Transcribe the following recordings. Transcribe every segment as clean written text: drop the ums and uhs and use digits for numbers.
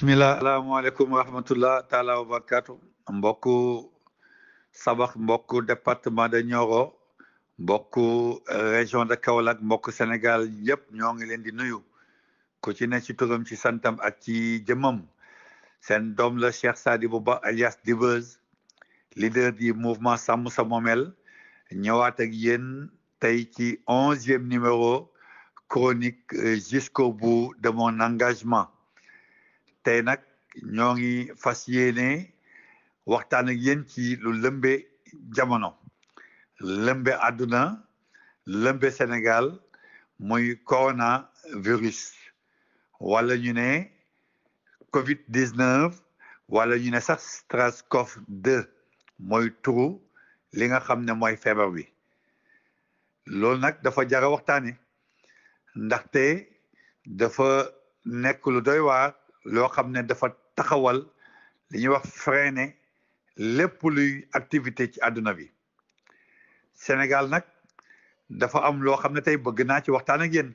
bismillah asalaamaaleykum wa rahmatullah taala wa barakatu mbokku Sabax mbokku département de Nioro mbokku région de Kaolack mbokku Sénégal yëpp ñoo ngi leen di nuyu ku ci ne ci turam ci santam ak ci jëmmam seen doom la Cheikh Sadibou Ba alias Dibeuz leader du mouvement Sàmm Sa Moomeel ñëwaat ak yéen tey ci 11e numéro chronique jusqu'au bout de mon engagement tey nag ñoo ngi fas yéene waxtaan ak yéen ci lu lëmbe jamono lëmbe àdduna lëmbe Sénégal muy coronavirus wala ñu ne Covid-19 wala ñu ne sax SARS-CoV-2 mooy turu li nga xam ne mooy feebar bi loolu nag dafa jara waxtaane ndaxte dafa nekk lu doy waar loo xam ne dafa taxawal li ñuy wax freiner lépp luy activité ci àdduna bi Sénégal nag dafa am loo xam ne tey bëgg naa ci waxtaan ak yéen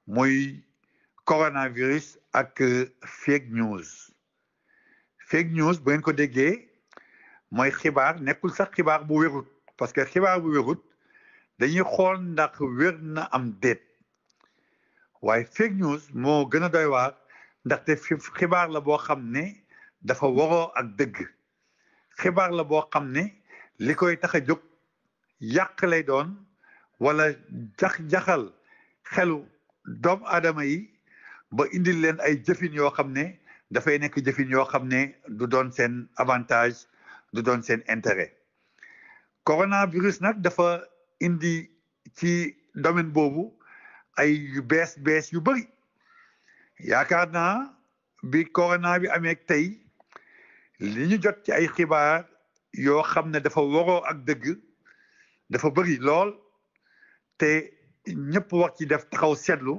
muy coronavirus ak fake news bu ngeen ko déggee mooy xibaar nekkul sax xibaar bu wérut parce que xibaar bu wérut dañuy xool ndax wér na am déet waaye fake news moo gën a doy waar ndaxte xibaar la boo xam ne dafa waroo ak dëgg xibaar la boo xam ne li koy tax a jóg yàq lay doon wala jaxal xelu doomu aadama yi ba indil leen ay jëfin yoo xam ne dafay nekk jëfin yoo xam ne du doon seen avantage du doon seen intérêt coronavirus nag dafa indi ci domaine boobu ay yu bees yu bëri yaakaar naa bi corona bi amee tey li ñu jot ci ay xibaar yoo xam ne dafa waroo ak dëgg dafa bëri lool te ñëpp wax ci def taxaw seetlu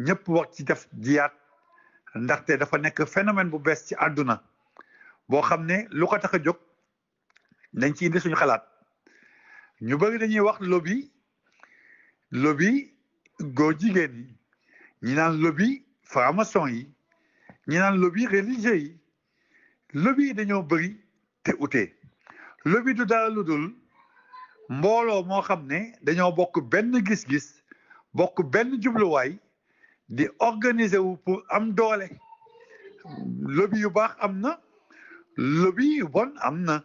ñëpp wax ci def jiyaat ndaxte dafa nekk phénomène bu bees ci àdduna boo xam ne lu ko tax a jóg dañ ci indi suñu xalaat ñu bëri dañuy wax lobby góor jigéen yi ñi naan lobby franc-maçon yi ñi naan lobby religieux yi lobby yi dañoo bëri te ute lobby du dara lu dul mbooloo moo xam ne dañoo bokk benn gis-gis bokk benn jubluwaay di organiser wu pour am doole lobby yu baax am na lobby yu bon am na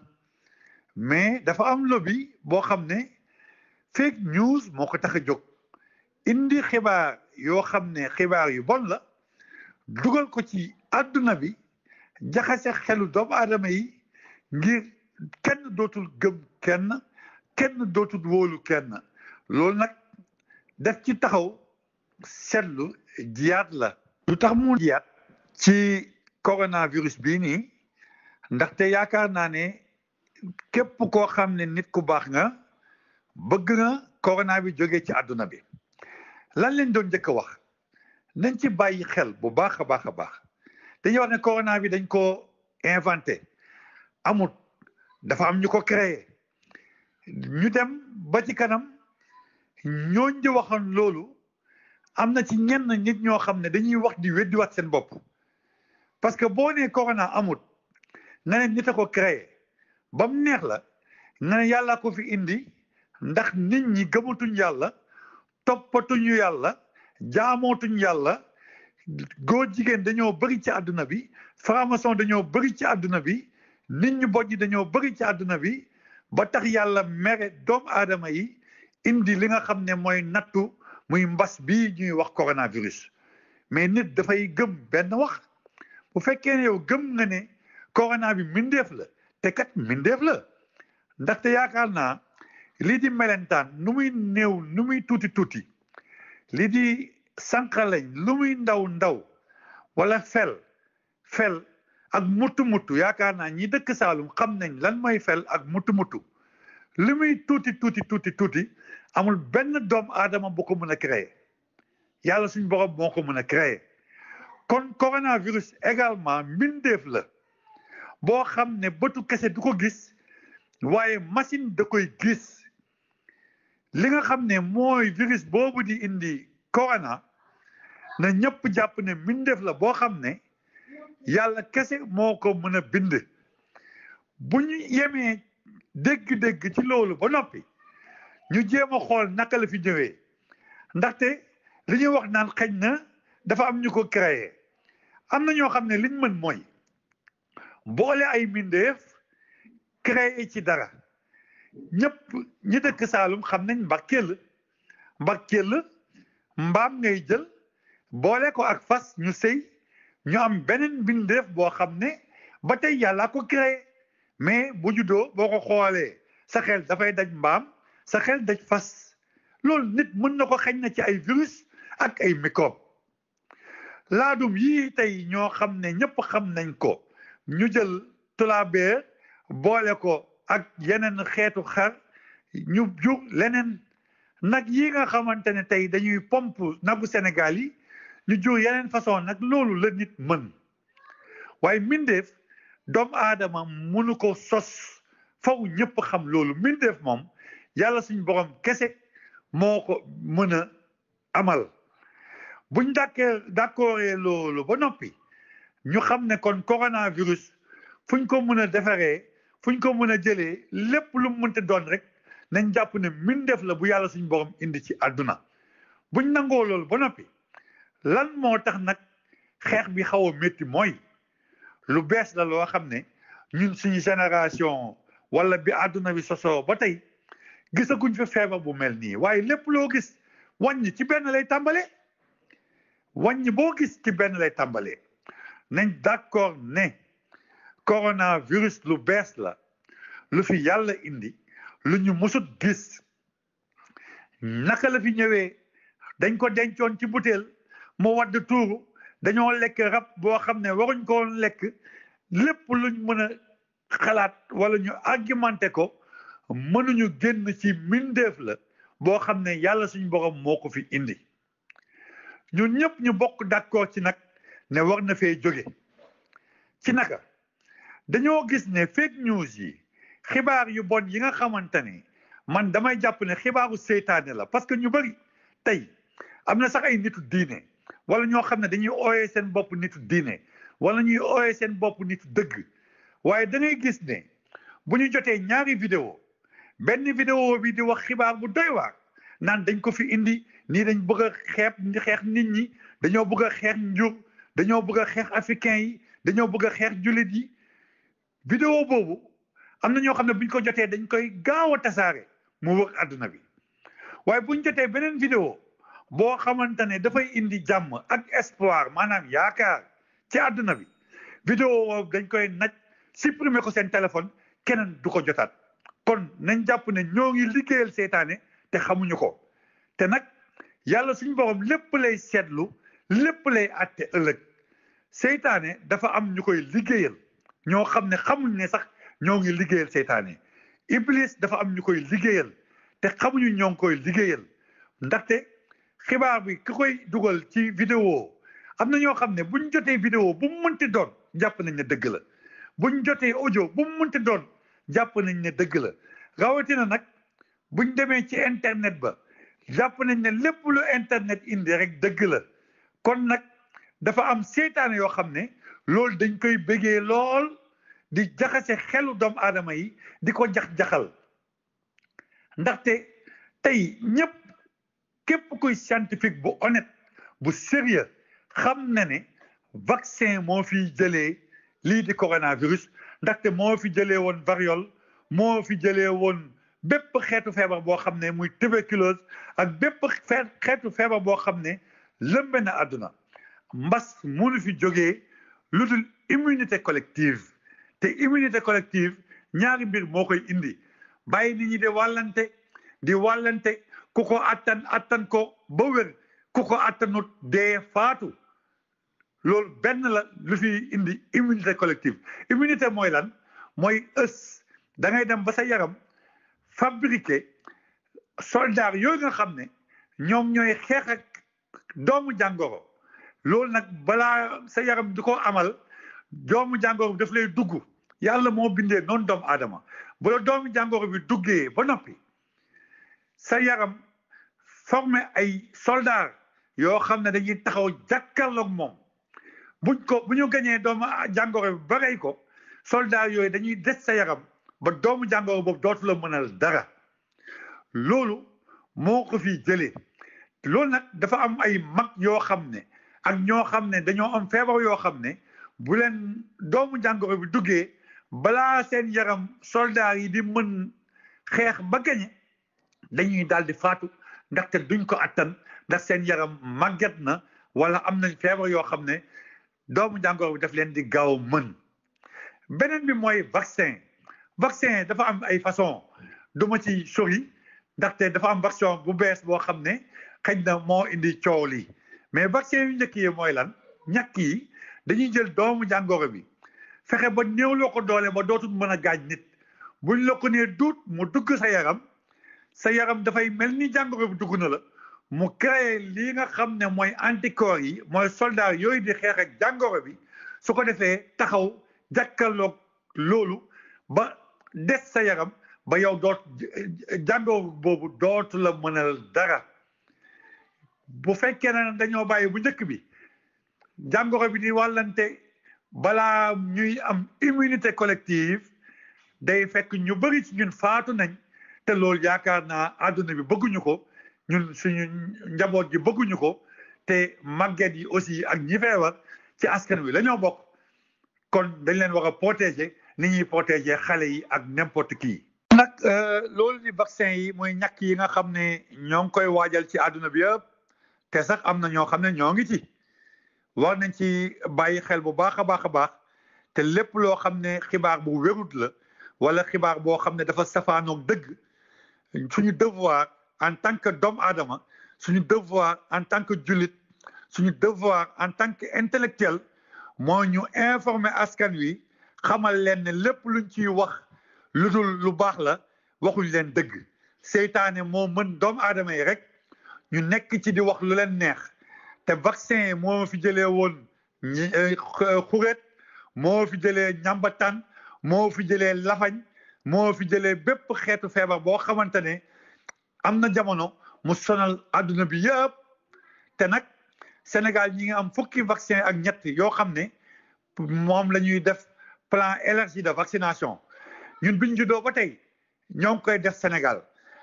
mais dafa am lobby boo xam ne fake news moo ko tax a jóg indi xibaar yoo xam ne xibaar yu bon la dugal ko ci àdduna bi jaxase xelu doomu aadama yi ngir kenn dootul gëm kenn dootul wóolu kenn loolu nag def ci taxaw seetlu jiyaat la lu tax mu jiyaat ci coronavirus bii nii ndaxte yaakaar naa ne képp koo xam ne nit ku baax nga bëgg nga corona bi jógee ci àdduna bi lan leen doon njëkk a wax nañ ci bàyyi xel bu baax a baax dañuy wax ne corona bi dañ ko inventé amut dafa am ñu ko créé ñu dem ba ci kanam ñooñ di waxoon loolu am na ci ñenn nit ñoo xam ne dañuy wax di weddiwaat seen bopp parce que boo nee corona amut nga ne nit a ko créé ba mu neex la nga ne yàlla ko fi indi ndax nit ñi gëmatuñ yàlla toppatuñu yàlla jaamootuñ yàlla góor jigéen dañoo bëri ci àdduna bi franc-maçon dañoo bëri ci àdduna bi nit ñu bon ñi dañoo bëri ci àdduna bi ba tax yàlla mere doomu aadama yi indi li nga xam ne mooy nattu muy mbas bii ñuy wax coronavirus mais nit dafay gëm benn wax bu fekkee ne yow gëm nga ne corona bi mindeef la te kat mindeef la ndaxte yaakaar naa lii di melentaan nu muy néew nu muy tuuti lii di sànqaleñ lu muy ndaw wala fel ak mutu yaakaar naa ñi dëkk Saalum xam nañ lan mooy fel ak mutu li muy tuuti amul benn doomu aadama bu ko mën a créer yàlla suñ borom moo ko mën a créer kon coronavirus également mbindeef la boo xam ne bëtu kese du ko gis waaye machine da koy gis li nga xam ne mooy virus boobu di indi corona na ñëpp jàpp ne mbindeef la boo xam ne yàlla kese moo ko mën a bind bu ñu yemee dégg-dégg ci loolu ba noppi ñu jéem a xool naka la fi ñëwee ndaxte li ñuy wax naan xëy na dafa am ñu ko créé am na ñoo xam ne liñ mën mooy boole ay mbindeef créé ci dara ñëpp ñi dëkk Saalum xam nañ mbàkkeel mbaam ngay jël boole ko ak fas ñu sëy ñu am beneen mbindeef boo xam ne ba tey yàlla ko créé mais bu juddoo boo ko xoolee sa xel dafay daj mbaam sa xel daj fas loolu nit mën na ko xañ na ci ay virus ak ay microbe laadum yii tey ñoo xam ne ñëpp xam nañ ko ñu jël tulaabeer boole ko ak yeneen xeetu xar ñu jur leneen nag yi nga xamante ne tey dañuy pomp nagu Sénégal yi ñu jur yeneen façon nag loolu la nit mën waaye mbindeef doomu aadama mënu ko sos faw ñëpp xam loolu mbindeef moom yàlla suñ borom kese moo ko mën a amal buñ d'accordee loolu ba noppi ñu xam ne kon coronavirus fuñ ko mën a defaree fuñ ko mën a jëlee lépp lu mu mënte doon rek nañ jàpp ne mbindeef la bu yàlla suñ borom indi ci àdduna buñ nangoo loolu ba noppi lan moo tax nag xeex bi xaw a métti mooy lu bees la loo xam ne ñun suñu génération wala bi àdduna bi sosoo ba tey gisaguñ fi feebar bu mel nii waaye lépp loo gis wàññi ci benn lay tàmbalee wàññi boo gis ci benn lay tàmbalee nañ d'accord ne coronavirus lu bees la lu fi yàlla indi lu ñu mësut gis naka la fi ñëwee dañ ko dencoon ci butéel mu wadd tuuru dañoo lekk rab boo xam ne waruñ ko lekk lépp luñ mën a xalaat wala ñu argumenté ko mënuñu génn ci mbindeef la boo xam ne yàlla suñ borom moo ko fi indi ñun ñëpp ñu bokk d'accord ci nag ne war na fee jóge ci naka dañoo gis ne fake news yi xibaar yu bon yi nga xamante ne man damay jàpp ne xibaaru seytaane la parce que ñu bari tey am na sax ay nitu diine wala ñoo xam ne dañuy ooyee seen bopp nitu diine wala ñuy ooyee seen bopp nitu dëgg waaye da ngay gis ne bu ñu jotee ñaari vidéo benn vidéo bi di wax xibaar bu doy waar naan dañ ko fi indi nii dañ bëgg a xeex nit ñi dañoo bëgg a xeex njur dañoo bëgg a xeex africain yi dañoo bëgg a xeex jullit yi vidéo boobu am na ñoo xam ne buñ ko jotee dañ koy gaaw a tasaare mu wër àdduna bi waaye buñ jotee beneen vidéo boo xamante ne dafay indi jàmm ak espoir maanaam yaakaar ci àdduna bi vidéo boobu dañ koy naj supprimer ko seen téléphone keneen du ko jotaat kon nañ jàpp ne ñoo ngi liggéeyal seytaane te xamuñu ko te nag yàlla suñu borom lépp lay seetlu lépp lay àtte ëllëg seytaane dafa am ñu koy liggéeyal ñoo xam ne xamuñ ne sax ñoo ngi liggéeyal seytaane iblis dafa am ñu koy liggéeyal te xamuñu ñoo ngi koy liggéeyal ndaxte xibaar bi ki koy dugal ci vidéo am na ñoo xam ne buñ jotee vidéo bu mu mënti doon jàpp nañ ne dëgg la buñ jotee audio bu mu mënti doon jàpp nañ ne dëgg la rawatina nag buñ demee ci internet ba jàpp nañ ne lépp lu internet indi rek dëgg la kon nag dafa am seytaane yoo xam ne loolu dañ koy bëggee lool di jaxase xelu doomu aadama yi di ko jax-jaxal ndaxte tey ñëpp képp kuy scientifique bu honnête bu sérieux xam na ne vaccin moo fi jëlee lii di coronavirus ndaxte moo fi jëlee woon variole moo fi jëlee woon bépp xeetu feebar boo xam ne muy tuberculose ak bépp xeetu feebar boo xam ne lëmbe na àdduna mbas munu fi jógee lu dul immunité collective te immunité collective ñaari mbir moo koy indi bàyyi nit ñi di wàllante ku ko attan ko ba wér ku ko attanut dee faatu loolu benn la lu fi indi immunité collective immunité mooy lan mooy da ngay dem ba sa yaram fabriqué soldat yooyu nga xam ne ñoom ñooy xeex ak doomu jàngoro loolu nag balaa sa yaram di ko amal doomu jàngoro bi daf lay dugg yàlla moo bindee noonu doomu aadama bu la doomu jàngoro bi duggee ba noppi sa yaram formé ay soldat yoo xam ne dañuy taxaw jàkkaarloog moom bu ñu gañee doomu jàngoro bi ba rey ko soldat yooyu dañuy des sa yaram ba doomu jàngoro boobu dootu la mënal dara loolu moo ko fi jëlee loolu nag dafa am ay mag yoo xam ne ak ñoo xam ne dañoo am feebar yoo xam ne bu leen doomu jàngoro bi duggee balaa seen yaram soldat yi di mën xeex ba gañe dañuy daal di faatu ndaxte duñ ko attan ndax seen yaram màgget na wala am nañ feebar yoo xam ne doomu jàngoro bi daf leen di gaaw mën beneen bi mooy vaccin dafa am ay façon du ma ci sori ndaxte dafa am vaccin bu bees boo xam ne xëy na moo indi coow li mais vaccin yu njëkk yi mooy lan ñàkk yi dañuy jël doomu jàngoro bi fexe ba néewloo ko doole ba dootul mën a gaañ nit buñ la ko nee duut mu dugg sa yaram dafay mel ni jàngoro bi dugg na la mu créé lii nga xam ne mooy anticorps yi mooy soldat yooyu di xeex ak jàngoro bi su ko defee taxaw jàkkaarloog loolu ba des sa yaram ba yow jàngoro boobu dootu la mënal dara bu fekkee ne dañoo bàyyi bu njëkk bi jàngoro bi di wàllante balaa ñuy am immunité collective day fekk ñu bëri ci ñun faatu nañ te loolu yaakaar naa àdduna bi bëgguñu ko ñun suñu njaboot gi bëgguñu ko te màgget yi aussi ak ñi feebar ci askan wi la ñoo bokk kon dañ leen war a protéger ni ñuy protéger xale yi ak n'importe qui. nag loolu di vaccin yi mooy ñàkk yi nga xam ne ñoo ngi koy waajal ci àdduna bi yëpp te sax am na ñoo xam ne ñoo ngi ci war nañ ci bàyyi xel bu baax a baax a baax te lépp loo xam ne xibaar bu wérut la wala xibaar boo xam ne dafa safaanoog dëgg suñu devoir en tant que doomu aadama suñu devoir en tant que jullit suñu devoir en tant que intellectuel moo ñu informer askan wi xamal leen ne lépp luñ ciy wax lu dul lu baax la waxuñ leen dëgg seytaane moo mën doomu aadama yi rek ñu nekk ci di wax lu leen neex te vaccin moo fi jëlee woon xuret moo fi jëlee ñambataan moo fi jëlee lafañ moo fi jëlee bépp xeetu feebar boo xamante ne am na jamono mu sonal adduna bi yëpp te nag Sénégal ñi ngi am fukki vaccin ak ñett yoo xam ne moom la ñuy def plan élargi de vaccination ñun biñ juddoo ba tey ñoo ngi koy def Sénégal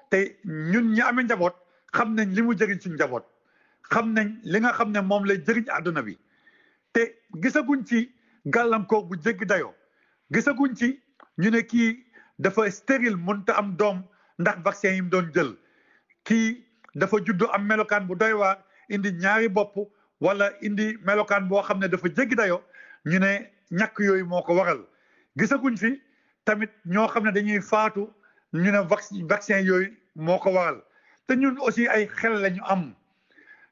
te ñun ñi amee njaboot xam nañ li mu jëriñ suñu njaboot xam nañ li nga xam ne moom lay jëriñ àdduna bi te gisaguñ ci gàllankoor bu jéggi dayoo gisaguñ ci ñu ne kii dafa stérile mënta am doom ndax vaccin yi mu doon jël kii dafa juddu am melokaan bu doy waar indi ñaari bopp wala indi melokaan boo xam ne dafa jéggi dayoo ñu ne ñàkk yooyu moo ko waral gisaguñ fi tamit ñoo xam ne dañuy faatu ñu ne vaccin yooyu moo ko waral te ñun aussi ay xel lañu am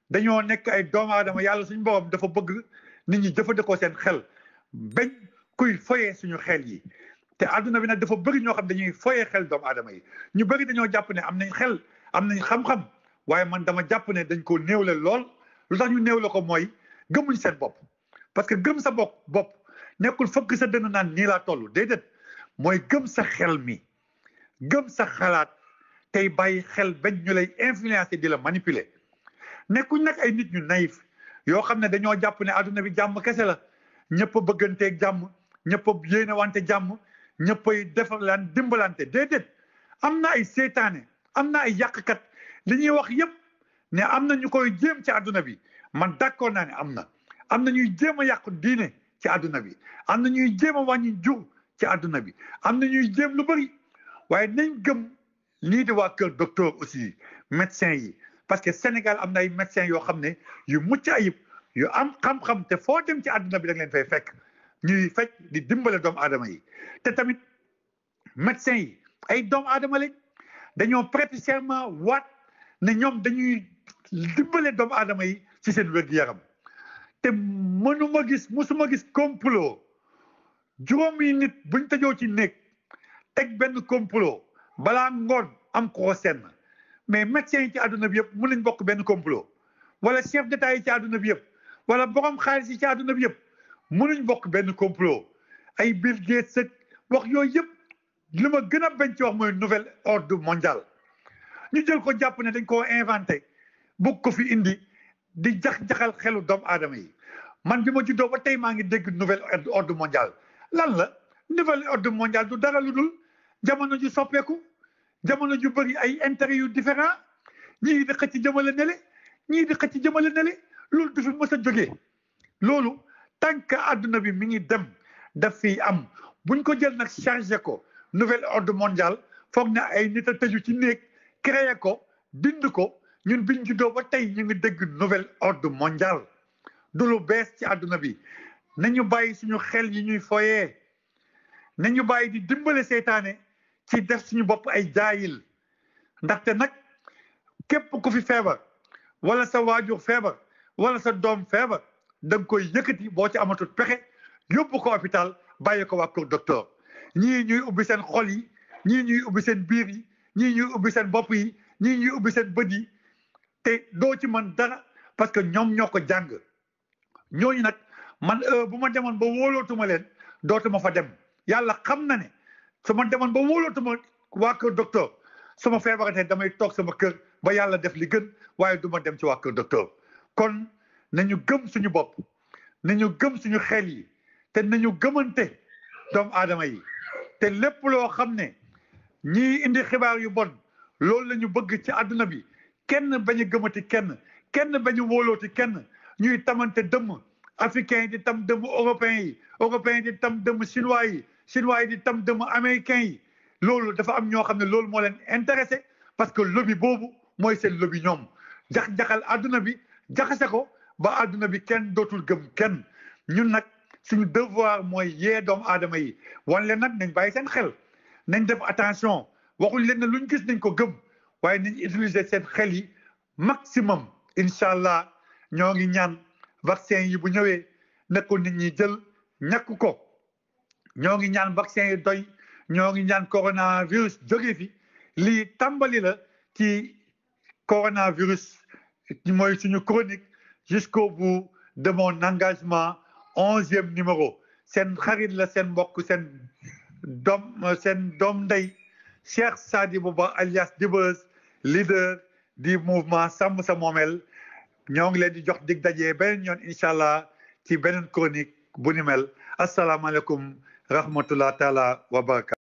dañoo nekk ay doomu aadama yàlla suñu borom dafa bëgg nit ñi jëfandikoo seen xel bañ kuy foyee suñu xel yi te àdduna bi nag dafa bëri ñoo xam dañuy foyee xel doomu aadama yi ñu bëri dañoo jàpp ne am nañ xel am nañ xam-xam waaye man dama jàpp ne dañ ko néewle lool lu tax ñu néewle ko mooy gëmuñ seen bopp parce que gëm sa bopp nekkul fëgg sa dënn naan nii laa toll déedéet mooy gëm sa xel mi gëm sa xalaat tey bàyyi xel bañ ñu lay influencer di la manipuler nekkuñ nag ay nit ñu naïf yoo xam ne dañoo jàpp ne àdduna bi jàmm kese la ñëpp a bëgganteeg jàmm ñëpp a yéene wante jàmm ñëpp ay defarlaan dimbalante déedéet am na ay seytaane am na ay yàqkat li ñuy wax yépp ne am na ñu koy jéem ci àdduna bi man d'accord naa ne am na ñuy jéem a yàqu diine ci àdduna bi am na ñuy jéem a wàññi jur ci àdduna bi am na ñuy jéem lu bëri waaye nañ gëm lii di waa kër docteur aussi médecin yi parce que Sénégal am na ay médecins yoo xam ne yu mucc ayib yu am xam-xam te foo dem ci àdduna bi da nga leen fay fekk ñuy fekk di dimbale doomu aadama yi te tamit médecins yi ay doomu aadama lañ dañoo prêter serment waat ne ñoom dañuy dimbale doomu aadama yi ci seen wér-gu-yaram te musuma gis complot juróomi nit buñ tëjoo ci néeg teg benn complot balaa ngoon am ko senn mais médecins yi ci àdduna bi yëpp mën nañ bokk benn complot wala chef d'état yi ci àdduna bi yëpp wala borom xaalis yi ci àdduna bi yëpp mënuñ bokk benn complot ay Bill Gates ak wax yooyu yëpp li ma gën a bañ ci wax mooy nouvel ordre mondial ñu jël ko jàpp ne dañ koo inventé bugg ko fi indi di jax-jaxal xelu doomu aadama yi man bi ma juddoo ba tey maa ngi dégg nouvel ordre mondial lan la nouvel ordre mondial du dara lu dul jamono ju soppeeku jamono ju bëri ay intérêt yu différent ñii di xëcc jëmale nele ñii di xëcc jëmale nele loolu du fi mës a jógee loolu tant que àdduna bi mi ngi dem daf fi am buñ ko jël nag chargé ko nouvel ordre mondial foog na ay nit a tëju ci néeg créé ko bind ko ñun biñ juddoo ba tey ñu ngi dégg nouvel ordre mondial du lu bees ci àdduna bi nañu bàyyi suñu xel yi ñuy foyee nañu bàyyi di dimbale seytaane ci def suñu bopp ay jaayil ndaxte nag képp ku fi feebar wala sa waajur feebar wala sa doom feebar da nga koy yëkkati boo ci amatul pexe yóbbu ko hôpital bàyyi ko waa kër docteur ñii ñuy ubbi seen xol yi ñii ñuy ubbi seen biir yi ñii ñuy ubbi seen bopp yi ñii ñuy ubbi seen bët yi te doo ci mën dara parce que ñoom ñoo ko jàng ñooñu nag man bu ma demoon ba wóolootuma leen dootuma fa dem yàlla xam na ne su ma demoon ba wóolootuma waa kër docteur su ma feebaratee damay toog sama kër ba yàlla def li gën waaye du ma dem ci waa kër docteur kon nañu gëm suñu bopp nañu gëm suñu xel yi te nañu gëmante doomu aadama yi te lépp loo xam ne ñii indi xibaar yu bon loolu la ñu bëgg ci àdduna bi kenn bañ a gëmati kenn bañ a wóolooti kenn ñuy tamante dëmm africains yi di tam dëmm européens yi di tam dëmm chinois yi di tam dëmm américains yi loolu dafa am ñoo xam ne loolu moo leen intéressé parce que lobby boobu mooy seen lobby ñoom jaxal àdduna bi jaxase ko ba àdduna bi kenn dootul gëm kenn ñun nag suñu devoir mooy yee doomu aadama yi wan leen nag nañ bàyyi seen xel nañ def attention waxuñ leen ne luñ gis nañ ko gëm waaye nañ utiliser seen xel yi maximum incha allah ñoo ngi ñaan vaccin yi bu ñëwee na ko nit ñi jël ñàkk ko ñoo ngi ñaan vaccin yi doy ñoo ngi ñaan coronavirus jóge fi lii tàmbali la ci coronavirus mooy suñu chronique jusqu'au bout de mon engagement 11e numéro seen xarit la seen mbokk seen doom ndey Cheikh Sadibou Ba alias Dibeuze leader du mouvement Sàmm Sa Moomeel ñoo ngi leen di jox dig daje beneen yoon incha allah ci beneen chronique bu ni mel asalaamaaleykum rahmatullah taala wa barakaatu